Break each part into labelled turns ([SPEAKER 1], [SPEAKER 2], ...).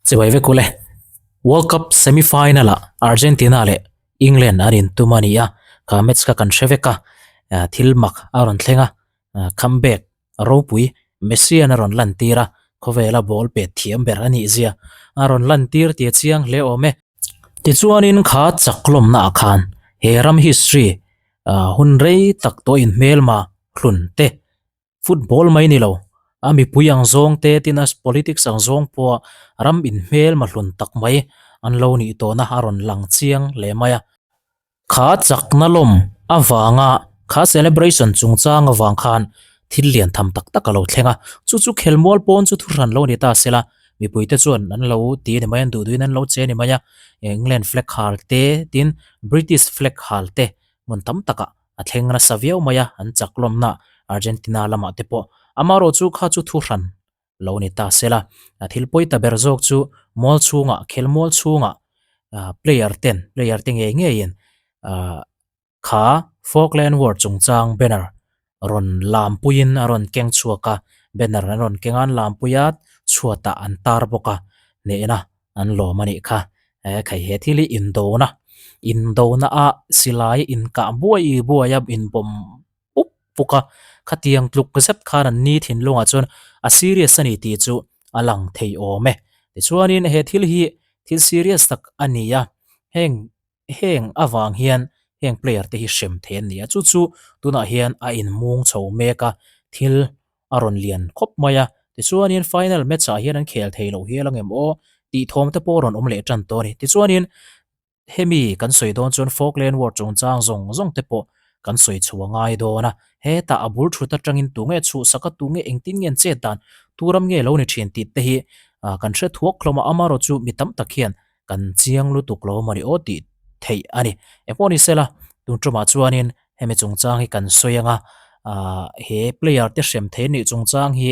[SPEAKER 1] Chibai vek ule. World Cup semi final ah Argentina leh England an intum a ni a, kha match kha kan hre vek a, thil mak a rawn thleng a, comeback ropui Messi an a rawn lantir a, khawvela ball pet thiam ber a nih zia a rawn lantir tih a chiang hle awm e. Tichuanin kha chaklawmna ah khan he ram history hun rei tak tawh inhmelma hlun te Football mai ni lo, a mipui ang zawng te tin a politics ang zawng pawha ram inhmelma hlun tak mai an lo nih tawhna a rawn lang chiang hle mai a. Kha chakna lawm avanga kha celebration chungchang avang khan thil lian tham tak tak a lo thleng a, chu chu khelmual pawn chu thuhran lo ni ta sela, mipuite chuan an lo ti a ni mai, an duh duhin an lo che a ni mai a, England flag hal te tin British flag hal te hmun tam takah a thleng nasa viau mai a, an chak lawmna Argentina lamah te pawh amarawh chu kha chu thu hran lo ni ta se la. A thil pawi ta ber zawk chu mual chhungah khelmual chhungah player ten player te ngei ngeiin kha Falkland War chungchang banner rawn lampuiin a rawn keng chhuak a, banner an rawn keng a an lampui a chhuatah an tar bawk a hnehna an lawm a nih kha. He khai he thil hi indona, indona a silai inkah buai buai a inbawm pup puk a, khatiang tluk zet khan an ni thinlungah chuan a serious a ni tih chu a lang thei awm e. Tichuanin he thil hi thil serious tak a ni a, heng heng avang hian heng player te hi hrem thei an ni a, chu chu tunah hian a inmung chho mek a, thil a rawn lian khawp mai a, tichuanin final match ah hian an khel thei loh hial angem aw tih thawm te pawh a rawn awm leh tan tawh a ni. Tichuanin hemi kan sawi dawn chuan Falkland War chungchang zawng zawng te pawh kan sawi chhuah a ngai dawn a, hetah a bul thut atangin tunge chhuhsak a tunge engtin nge an chet dan tu ram nge lo ni thin tih te hi kan hre thuak hlawm a, amaherawhchu chu mi tam tak hian kan chiang lutuk lo mawni aw tih theih a ni. Engpawh ni sela tun tumah chuanin hemi chungchang hi kan sawi ang a, aah he player te hrem thei nih chungchang hi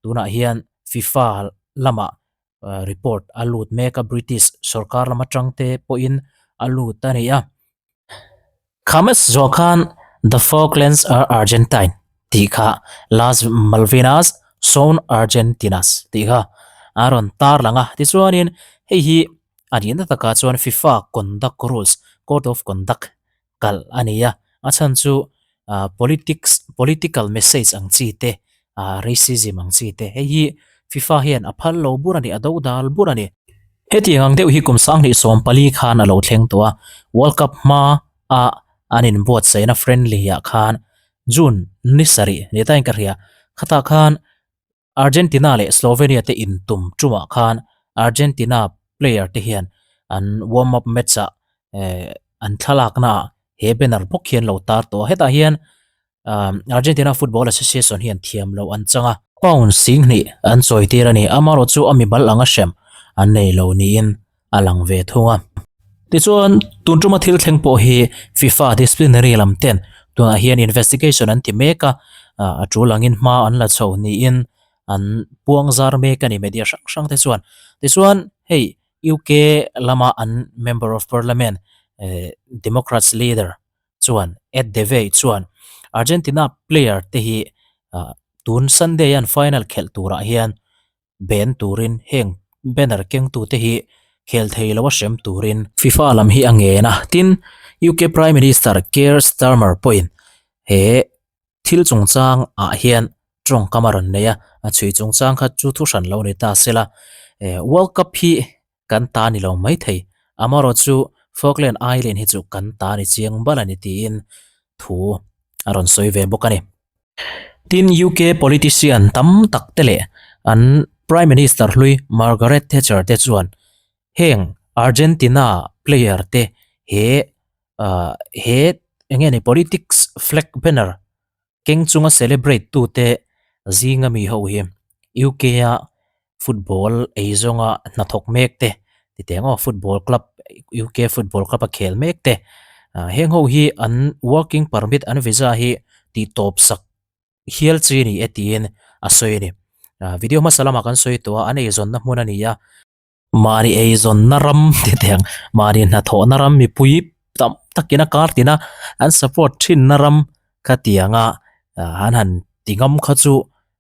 [SPEAKER 1] tunah hian FIFA lamah report a lut mek a British sorkar lam atang te pawhin a lut a ni a. Khames zawh khan The Falklands are Argentine tih kha Las Malvinas son Argentinas tih kha a rawn tar lang a, tichuanin hei hi a nihna takah chuan FIFA conduct rules, code of conduct kalh a ni a, a chhan chu politics political message ang chi te racism ang chi te hei hi FIFA hian a phal lo bur a ni a do dal bur a ni. Hetiang ang deuh hi kum sanghnih 14 khan a lo thleng tawh a, World Cup hma a an inbuatsaihna friendly ah khan June ni sarih ni tain ka hria, khatah khan Argentina leh Slovenia te intum tumah khan Argentina player te hian an warm up match ah an thlalakna ah he banner bawk hian lo tar tawh a, hetah hian Argentina Football Association hian thiam loh an chang a. Pound 2000 an chawi tir a ni, amaherawh chu a mibal anga hrem an nei lo niin a lang ve thung a. Tichuan, tun tuma thil thleng pawh hi FIFA disciplinary lam ten tunah hian investigation an ti mek a, a tul angin hma an la chho niin an puang zar mek a ni media hrang hrang te chuan. Tichuan, hei UK lama an Member of Parliament, Democrats leader chuan Ed Davey chuan Argentina player te hi tun Sunday an final khelh turah hian ben turin heng banner kengtu te hi khel thei lo a hrem turin FIFA lam hi a ngen a. Tin, UK Prime Minister Keir Starmer pawhin he thil chungchang ah hian tawngkam a rawn nei a, a chhui chungchang kha chu thu hran lo ni ta sela. World Cup hi Kan ta ni lo maithei, amaherawhchu Falkland Island hi chu kan ta ni chiang bal a ni tiin thu a rawn sawi ve bawk a ni. Tin, UK politician tam tak te leh an Prime Minister hlui Margaret Thatcher te chuan heng Argentina player te he he enge ni politics flag banner Keng chunga celebrate tute zinga mi ho hi UK a football ei zawnga hnathawk mek te ti teh ang aw football club UK football club a khel mek te ah heng ho hi an working permit an visa hi tih tawp sak hial chi a ni e tiin a sawi a ni ah video hmasa lamah kan sawi tawh a an eizawnna hmun a ni a. Mahni eizawnna ram ti teh ang, mahni hnathawhna ram mipui tam takin a kar tina an support thinna ram kha tianga an han ti ngam kha chu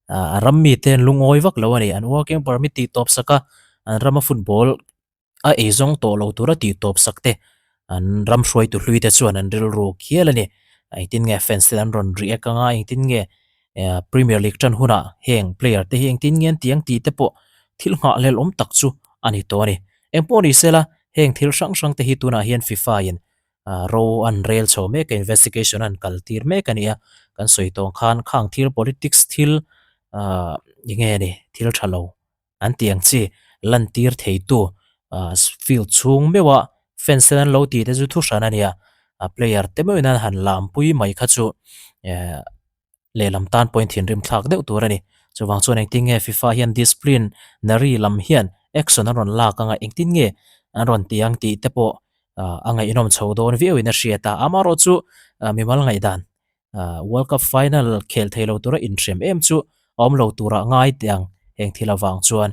[SPEAKER 1] a ram mite an lungawi vak lo a ni. An working permit tih tawp sak a, an rama football a eizawng tawh lo tura tih tawp sak te an ram hruaitu hlui te chuan an rilru khial a ni. Engtin nge fans te an rawn react anga engtin nge Premier League tan hunah heng player te hi engtin nge an tih ang tih te pawh thil nghahhlelh awm tak chu a ni tawh a ni. Engpawh ni sela heng thil hrang hrang te hi tunah hian FIFA in ro an rel chho mek a, investigation an kal tir mek a ni a, kan sawi tawng khan khang thil politics thil eng nge ni thil tha lo an tih ang chi lantir theitu field chhung meuha fans ten an lo tih te chu thu hran a ni a, a player te meuhin an han lampui mai kha chu lehlam tan pawhin thinrim thlak deuh tur a ni. Chuvang chuan engtin nge FIFA hian disciplinary lam hian action an rawn lak anga engtin nge an rawn ti ang tih te pawh a ngaihnawm chho dawn viauin a hriat a, amaherawhchu mimal ngaihdan World Cup final khel thei lo tura inhrem em chu a awm lo turah ngai teh ang heng thil avang chuan.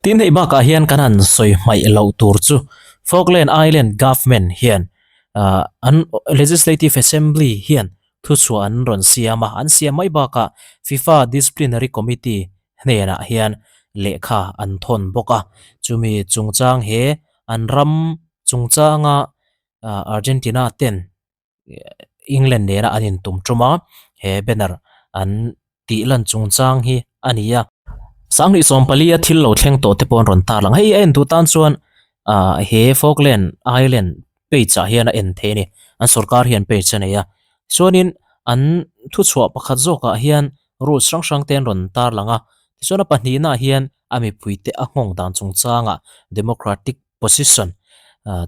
[SPEAKER 1] Tin hei bakah hian kan han sawi hmaih loh tur chu Falkland Island Government hian an Legislative Assembly hian thuchhuah an rawn siam a, an siam mai bakah FIFA Disciplinary Committee hnenah hian lehkha an thawn bawk a, chumi chungchang he an ram chungchanga Argentina ten England nena an intum tum a, he banner an tih lan chungchang hi a ni a. Sanghnih sawmpali a thil lo thleng tawh te pawh an rawn tar lang. Hei a en duh tan chuan ah he Falkland Island page ah hian a en thei a ni. An sorkar hian page a nei a. Chuanin an thuchhuah pakhat zawkah hian rules hrang hrang te an rawn tar lang a. Tichuan a pahnihnaah hian a mipuite a nghawng dan chungchangah democratic position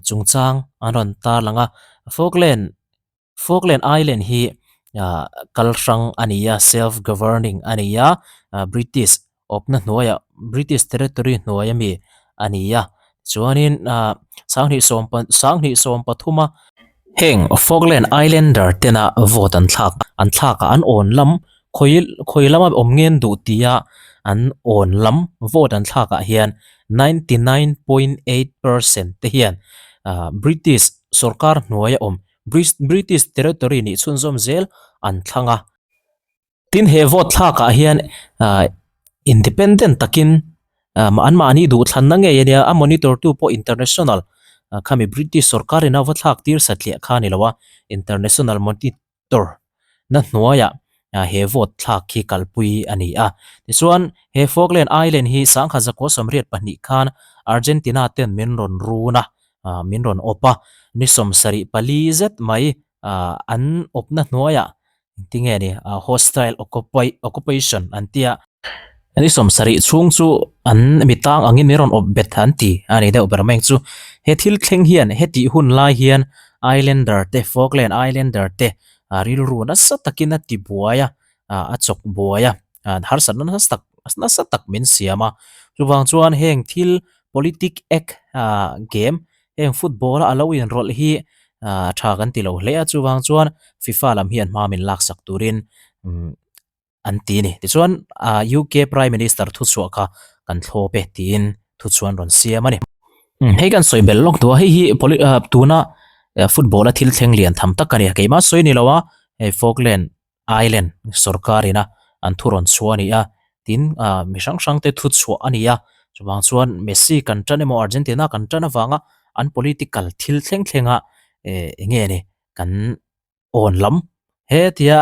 [SPEAKER 1] chungchang an rawn tar lang a Falkland Falkland Island hi ah kal hrang a ni a self governing a ni a British awpna hnuaiah British territory hnuai ami a ni a chuanin ah sanghnih sawm sanghnih sawm pathum a heng Falkland Islander tena vote an thlak an thlak a an awn lam khawi khawi lama awm ngen duh tia an awn lam vote an thlak ah hian 99.8% te hian ah British sorkar hnuaia awm British territory nih chhunzawm zel an thlang a. Tin he vote thlak ah hian ah independent takin ah anmahni duhthlanna ngei a nia a monitor tu pawh international khami British sorkar in a va thlak tir satliah kha a ni lo a international monitor na hnuaiah he vote thlak hi kalpui a ni a. Tichuan he Falkland Island hi sangkhat zakua 82 khan Argentina ten min rawn run a min rawn awp a ni 74 zet mai an awpna hnuaiah Tinge ni hostile occupation an tia. Ni 70 chhung chu an mi tang angin min rawn awp bet an ti a ni deuh ber mai ang chu. He thil thleng hian hetih hun lai hian Islander te Falkland Islander te rilru nasa takin a ti buai a, a chawk buai a, harsatna nasa tak nasa tak min siam a. Chuvang chuan heng thil politic act game Heng football a lo inrawlh hi tha kan ti lo hle a, chuvang chuan FIFA lam hian hma min laksak turin an ti a ni. Tichuan UK Prime Minister thuchhuah kha kan thlawp e tiin thuchhuah an rawn siam a ni. Hei kan sawi belh lawk duh a, hei hi tuna football a thil thleng lian tham tak a ni a, keimah sawi ni lo a, hei Falkland Island sorkar ina an thu rawn chhuah a ni a, tin ah mi hrang hrang te thu chhuah a ni a, chuvang chuan Messi kan tan emaw Argentina kan tan avanga an political thil thleng thleng a eh eng nge ni kan awn lam hetia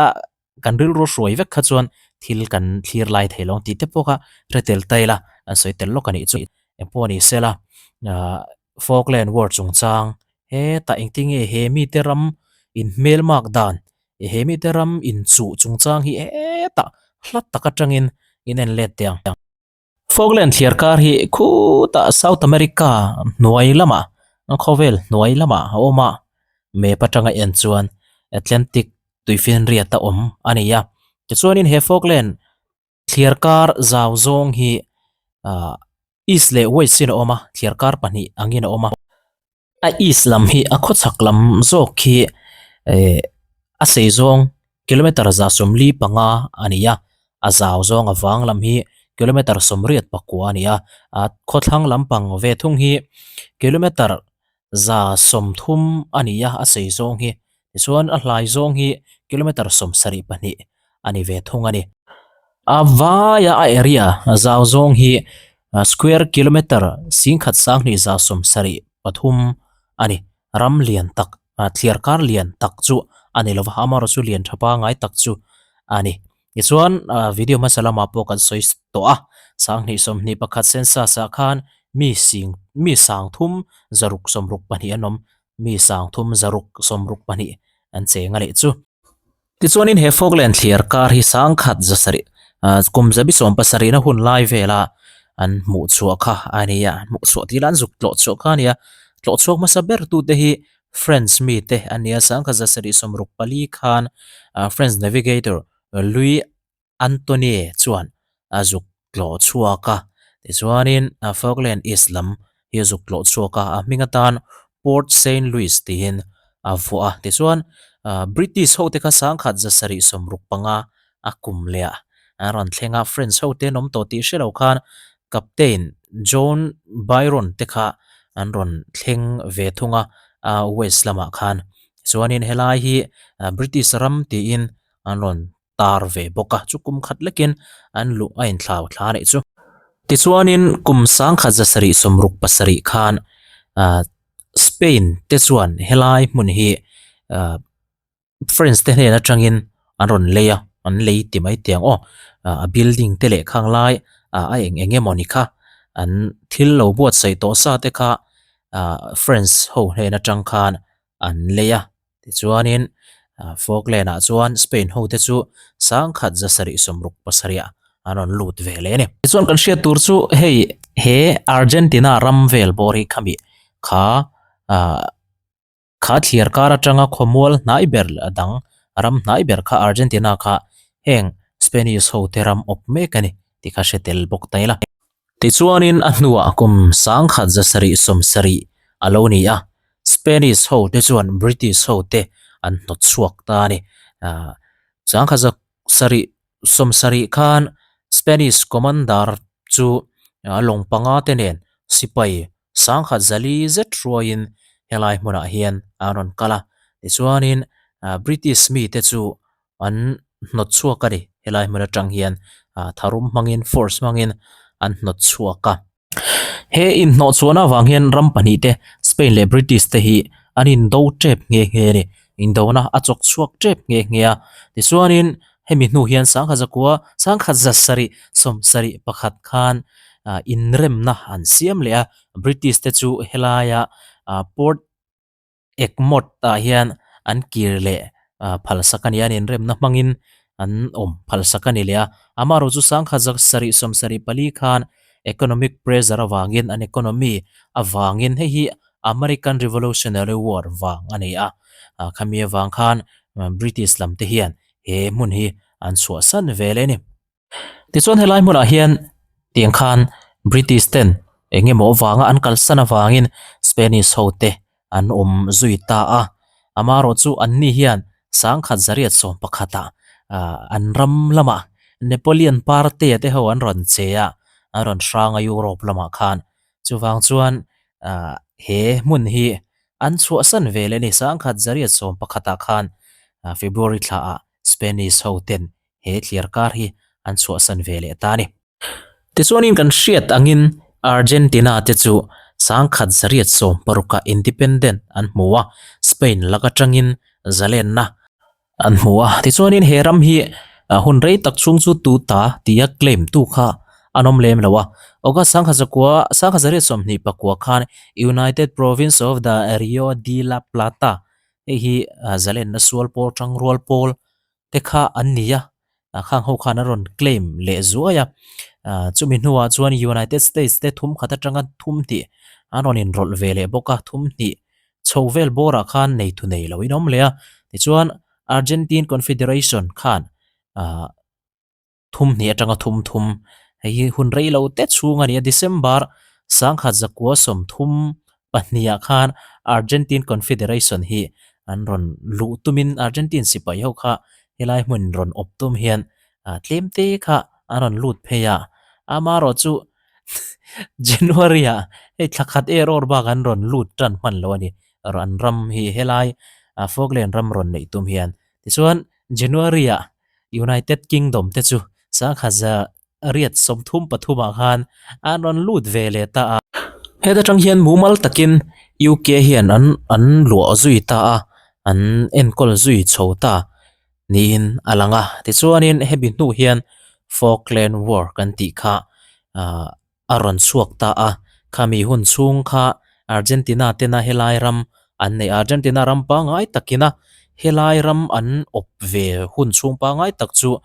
[SPEAKER 1] kan rilru hruai vek kha chuan thil kan thlir lai thei lo ang tih te pawh kha hre tel ta ila an sawi tel lawk a nih chu engpawh ni sela ah Falkland War chungchang hetah engtin nge he mite ram inhmelmak dan He mite ram inchuh chungchang hi hetah hla tak atangin in en let teh ang. Falkland thliar kar hi khutah South America hnuai lamah, khawvel hnuai lamah a awm a, map atanga en chuan Atlantic tuifinriat a awm a ni a. Tichuanin he Falkland thliar kar zau zawng hi east leh west in a awm a, thliar kar pahnih angin a awm a. A east lam hi a khawchhak lam zawk khi eh a sei zawng kilometer 45 a ni a, a zau zawng a vang lam hi kilometer 89 a ni a, a khawthlang lampang ve thung hi kilometer 130 a ni a, a sei zawng hi tichuan a hlai zawng hi kilometer 72 a ni ve thung a ni. A vaia a area zau zawng hi Square kilometre singkhat sanghnih za sawmsarih pathum a ni. Ram lian tak, thliar kar lian tak chu a ni lova, amaherawh chu lian tha pangngai tak chu a ni. Tichuan video hmasa lamah pawh kan sawi tawh a, sanghnih sawmhnih pakhat census ah khan mi sing mi sangthum zaruk sawmruk pahnih an awm, mi sangthum zaruk sawmruk pahnih an cheng a leh chu. Tichuanin he Falkland thliar kar hi sangkhat zasarih kum zabi sawm pasarihna hun lai vela an hmuh chhuah kha a ni a, hmuh chhuah tih lah an zuk tlawh chhuah kha a ni a, tlawh chhuak hmasa ber tute hi French mite a ni a, sangkhat zasarih sawmruk pali khan French navigator Louis Antonie chuan a zuk tlawh chhuak a, tichuanin Falkland East lam hi a zuk tlawh chhuak a, a hming atan Port Saint Louis tiin a vuah a, tichuan British ho te kha sangkhat zasarih sawmruk panga a kum leh ah an rawn thleng a, French ho te an awm tawh tih hre lo khan Captain John Byron te kha an rawn thleng ve thung a, West lamah khan, chuanin helai hi British ram tiin an rawn tar ve bawk a, chu kum khat lekin an luh a inthlau thla anih chu. Tichuanin kum sangkhat zasarih sawmruk pasarih khan ah Spain te chuan helai hmun hi ah French te hnen atangin an rawn lei a, an lei ti mai teh ang aw, a building te leh khang lai ah a eng eng emawni kha an thil lo buatsaih tawh sa te kha ah French ho hnen atang khan an lei a. Tichuanin Falkland ah chuan Spain ho te chu sangkhat zasarih sawmruk pasarih ah an rawn lut ve leh a ni. Tichuan kan hriat tur chu hei he Argentina ram vel bawr hi khami kha kha thliar kar atanga khawmual hnai ber a dang ram hnai ber kha Argentina kha heng Spanish ho te ram awp mek a ni tih kha hre tel bawk ta ila. Tichuanin a hnuah kum sangkhat zasarih sawmsarih a lo ni a, Spanish ho te chuan British ho te an hnawt chhuak ta a ni. Sangkhat zasarih sawmsarih khan Spanish commander chu lawng panga te nen sipai sangkhat zali zet hruaiin helai hmunah hian an rawn kal a. Tichuanin British mite chu an hnawt chhuak a ni helai hmun atang hian ah tharum hmangin force hmangin an hnawt chhuak a he inhnawh chhuahna avang hian ram pahnih te Spain leh British te hi an indo tep nghe nghe a ni indona a chawk chhuak tep nghe nghe a tichuanin hemi hnu hian sangkhat zakua sangkhat zasarih sawmsarih pakhat khan ah inremna an siam leh a British te chu helaia ah port Ekmawt ah hian an kir leh phalsak a ni a, an inremna hmangin an awm phalsak a ni leh a. Amaherawh chu sangkhat zak sarih sawm sarih pali khan economic pressure avangin an economy avangin hei hi American Revolutionary War vang a ni a, khami avang khan British lam te hian he hmun hi an chhuahsan ve leh a ni. Tichuan helai hmunah hian tiang khan British ten eng emaw avanga an kalsan avangin Spanish ho te an awm zui ta a, amaherawh chu anni hian sangkhat zariat sawm pakhatah ah an ram lamah Napoleon Parte te ho an rawn che a, an rawn hrang a Europe lamah khan chuvang chuan ah he hmun hi an chhuahsan ve leh a ni sangkhat zariat sawm pakhatah khan February thlaah Spanish ho ten he thliar kar hi an chhuahsan ve leh ta a ni. Tichuanin kan hriat angin Argentina te chu sangkhat zariat sawm parukah independent an hmu a, Spain lak atangin zalenna an hmu a. Tichuanin he ram hi hun rei tak chhung chu tu ta tia claim tu kha an awm lem lo a. August sangkhat zakua sangkhat zariat sawmhnih pakua khan United Province of the Rio de la Plata hei hi zalenna sual pawl tangrual pawl te kha an ni a, khang ho khan an rawn claim leh zuai a, chumi hnuah chuan United States te thum khat atanga thum hnih an rawn inrawlh ve leh bawk a, thum hnih chho vel bawrah khan nei thu nei lo in awm leh a, tichuan Argentine Confederation khan ah. Thum hnih atanga thum thum hei hi hun rei lo te chhung a ni a, December sangkhat zakua sawmthum pahnih ah khan Argentine Confederation hi an rawn luh tumin Argentine sipai ho kha helai hmun rawn awp tum hian ah tlem te kha an rawn lut phei a, amaherawh chu January ah hei thla khat er awr bak an rawn lut tan hman lo a ni, an ram hi helai Falkland ram rawn neih tum hian tichuan January ah United Kingdom te chu sangkhat za riat 33 ah khan an rawn lut ve leh ta a. Heta tang hian mumal takin UK hian an an luah zui ta a, an enkawl zui chho ta niin a lang a. Tichuanin hemi hnu hian Falkland War kan tih kha ah a rawn chhuak ta a, khami hun chhung kha Argentina tena helai ram an neih a, Argentina ram pangngai takina helai ram an awp ve hun chhung pangngai tak chu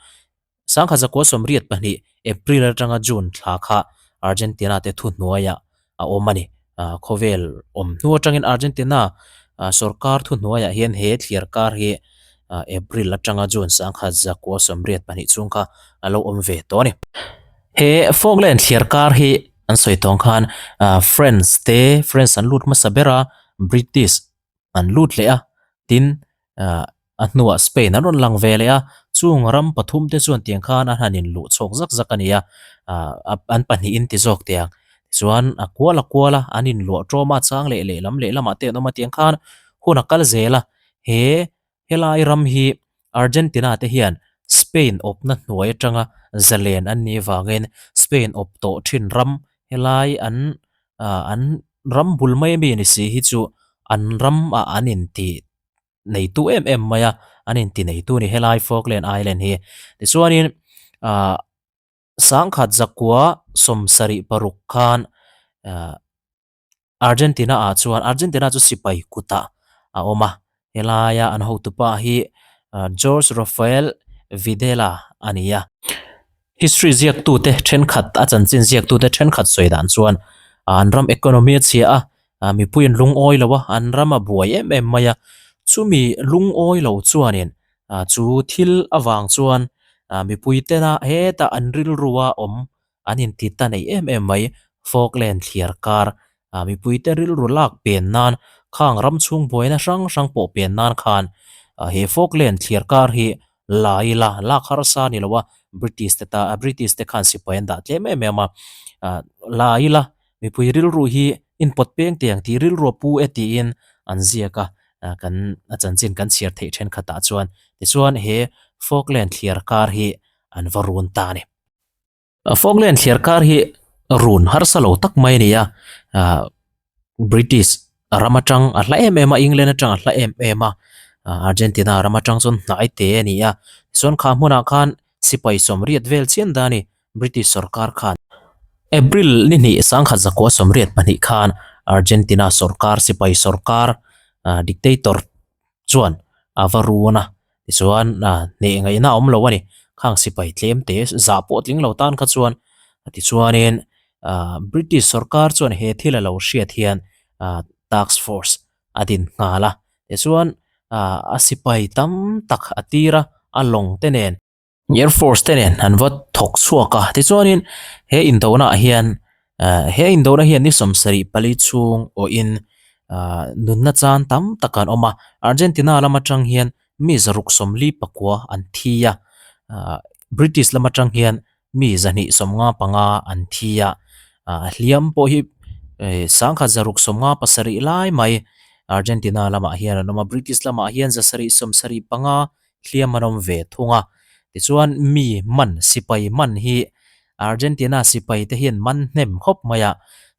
[SPEAKER 1] Sangkhat zakua 82 April atanga June thla kha Argentina te thuhnuaiah a awm a ni. Khawvel awm hnu atangin Argentina sorkar thuhnuaiah hian he thliar kar hi April atanga June 1982 chhung kha a lo awm ve tawh a ni. He Falkland thliar kar hi an sawi tawng khan France te France an lut hmasa ber a, British an lut leh a, tin a hnuah Spain an rawn lang ve leh a, chung ram pathum te chuan tiang khan an han inluh chhawk zak zak a ni a, an pahnihin ti zawk teh ang. Tichuan a kual a kual a, an inluah tawm a, chang leh lehlam lehlamah te an awm a, tiang khan hun a kal zel a, he helai ram hi Argentina te hian Spain awpna hnuai atanga zalen an nih vangin Spain awp tawh thin ram helai an an ram bul mai ami ni si hi chu an ram ah an inti neitu em em mai a, an inti neitu a ni helai Falkland Island hi. Tichuanin ah sangkhat zakua 76 khan ah Argentina ah chuan Argentina chu sipai kutah a awm a, helaia an hotupa hi George Rafael Videla a ni a. History ziaktute thenkhat a chanchin ziaktute thenkhat sawi dan chuan an ram economy a chhia a, mipui an lungawi lo a, an ram a buai em em mai a, chumi lungawi lo chuanin chu thil avang chuan mipui tena hetah an rilrua awm an inti ta nei em em mai. Falkland thliar kar ah mipuite rilru lak pen nan khang ram chhung buaina hrang hrang pawh pen nan khan ah he Falkland thliar kar hi la ila lak harsa a ni lo a, British te ta British te khan sipai an dah tlem em em a, ah la ila mipui rilru hi inpawt peng teh ang tih rilru a pu e tiin an ziak a, ah kan a chanchin kan chhiar theih thenkhatah chuan tichuan he Falkland thliar kar hi an va run ta a ni. Falkland thliar kar hi run harsa lo tak mai a ni a, ah British ram atang a hla em em a, England atang a hla em em a, Argentina ram atang chuan hnai te a ni a, tichuan kha hmunah khan sipai 80 vel chian dan a ni British sorkar khan. April ni hnih 1982 khan Argentina sorkar sipai sorkar dictator chuan a va run a. Tichuan hneh ngaihna a awm lo a ni. Khang sipai tlem te zah pawh tling lo tan kha chuan tichuanin British sorkar chuan he thil a lo hriat hian task force a din nghal a. Tichuan a sipai tam tak a tir a, a lawng te nen. Air Force te nen an va thawk chhuak a, tichuanin he indona ah hian eh he indona hian ni 74 chhung awhin ah nunna chan tam tak an awm a, Argentina lam atang hian mi 649 an thi a, ah British lam atang hian mi 255 an thi a, ah hliam pawh hi eh 1657 lai mai Argentina lamah hian an awm a, British lamah hian 775 hliam an awm ve thung a. Tichuan mi man, sipai man hi Argentina sipai te hian man hnem khawp mai a,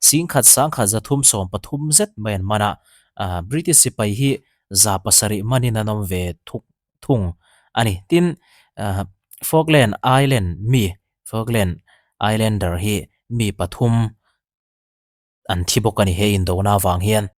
[SPEAKER 1] singkhat sangkhat 313 zet mai an man a, British sipai hi 700 manin an awm ve thuk thung a ni. Tin, Falkland Island mi, Falkland Islander hi mi pathum an thi bawk a ni he indona avang hian.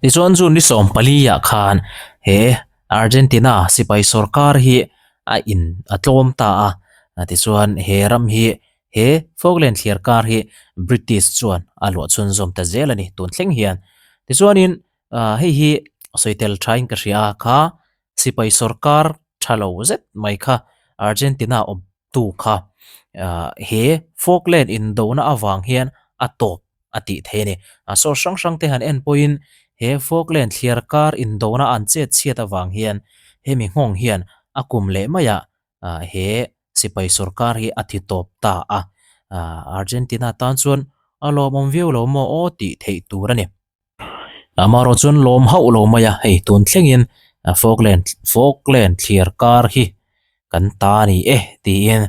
[SPEAKER 1] Tichuan June ni 14 ah khan he Argentina sipai sorkar hi a in a tlawm ta a, tichuan he ram hi he Falkland thliar kar hi British chuan a luah chhunzawm ta zel a ni tun thleng hian. Tichuanin hei hi sawi tel thain ka hria a kha sipai sorkar tha lo zet mai kha Argentina awm tu kha he Falkland indona avang hian a tawp a tih theih a ni. A source hrang hrang te han en pawhin he Falkland thliar kar indona an chet chhiat avang hian hemi nghawng hian a kum leh maiah he sipai sorkar hi a ti tawp ta a. Argentina tan chuan a lawmawm viau lo maw aw tih theih tur a ni. Amaherawh chuan lawm hauh lo mai a, hei tun thlengin Falkland Falkland thliar kar hi kan ta a ni e tiin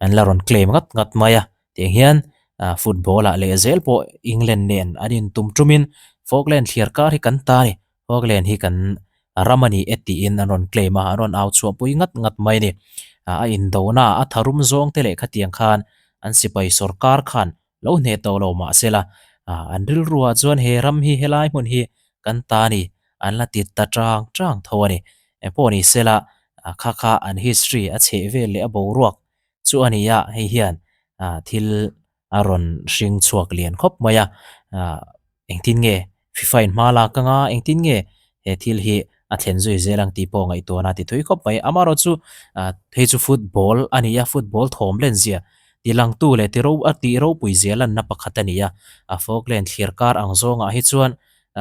[SPEAKER 1] an la rawn claim ngat ngat mai a tiang hian ah football ah leh zel pawh England nen an intum tumin Falkland thliar kar hi kan ta a ni Falkland hi kan ram a ni e tiin an rawn claim a an rawn au chhuah pui ngat ngat mai a ni ah a indona a tharum zawng te leh khatiang khan an sipai sawrkar khan lo hneh tawh lo mahsela ah an rilruah chuan he ram hi helai hmun hi kan ta a ni an la ti ta chang chang tho a ni. Engpawh ni sela ah kha kha an history a chheh vel leh a boruak chu a ni a hei hian ah thil a rawn hring chhuak lian khawp mai a ah engtin nge FIFA in hma lak anga engtin nge he thil hi a thlen zui zel ang tih pawh ngaihtuahna a ti thui khawp mai. Amaherawhchu ah hei chu football a ni a football thawm len zia ti langtu leh ti ro a tih ropui zia lanna pakhat a ni a a Falkland thlir kar ang zawngah hi chuan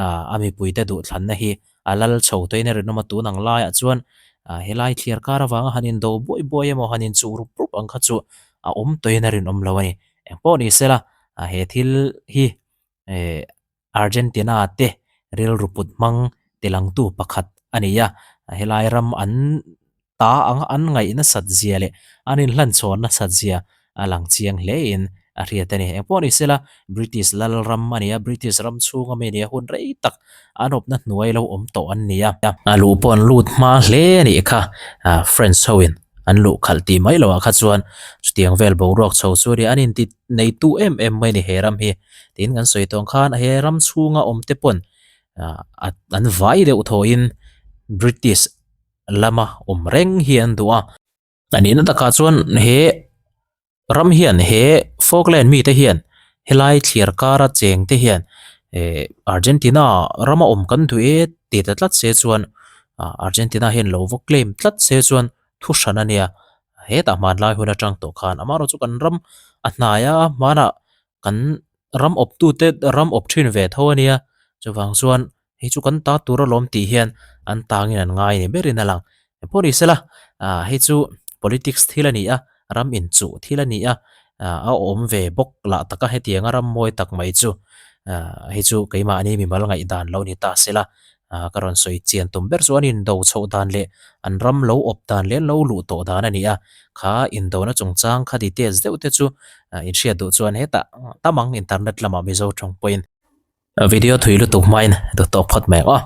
[SPEAKER 1] ah a mipuite duhthlanna hi a lal chho tawhin a rinawm a tun ang laiah chuan ah helai thliar kar avanga han indo buai buai emaw han inchuh rup rup ang kha chu a awm tawhin a rinawm lo a ni. Engpawh ni sela ah he thil hi eh Argentina te rilru put hmang tilangtu pakhat a ni a, helai ram an ta anga an ngaih nasat zia leh an inhlan chhawn nasat zia a lang chiang hle in a hriat a ni. Engpawh ni sela British lal ram a ni a, British ram chhunga mi a ni a, hun rei tak an awpna hnuai lo awm tawh an ni a. A luh pawh an lut hma hle a nih kha, French ho in an luh khalh tih mai loh ah kha chuan chutiang vel boruak chho chu a ni, an inti neitu em em mai a ni he ram hi. Tiin kan sawi tawh ang khan he ram chhunga awm te pawn an vai deuh thawhin British lama awm reng hi an duh a. A nihna takah chuan he ram hian he Falkland mite hian helai thliar kara cheng te hian eh Argentina rama awm kan duh e ti ta tlat se chuan ah Argentina hian lo va claim tlat se chuan thu hran a nia hetah hmanlai hun atang tawh khan amaherawhchu kan ram a hnai a hmanah kan ram awptute ram awp thin ve tho a nia chuvang chuan hei chu kan ta tur alawm tih hian an tangin an ngai ni berin a lang pawh ni sela ah hei chu politics thil a ni a ram inchuh thil a ni a ah a awm ve bawk lah taka hetianga ram mawi tak mai chu ah hei chu keimahni mimal ngaihdan lo ni ta sela ah ka rawn sawi chian tum ber chu an indo chhoh dan leh an ram lo awp dan leh an lo luh tawh dan a ni a kha indona chungchang kha details deuh te chu ah inhriat duh chuan hetah tam ang internet lamah Mizo tawng pawhin. Video thui lutuk hmain duh tawk phawt mai ang aw.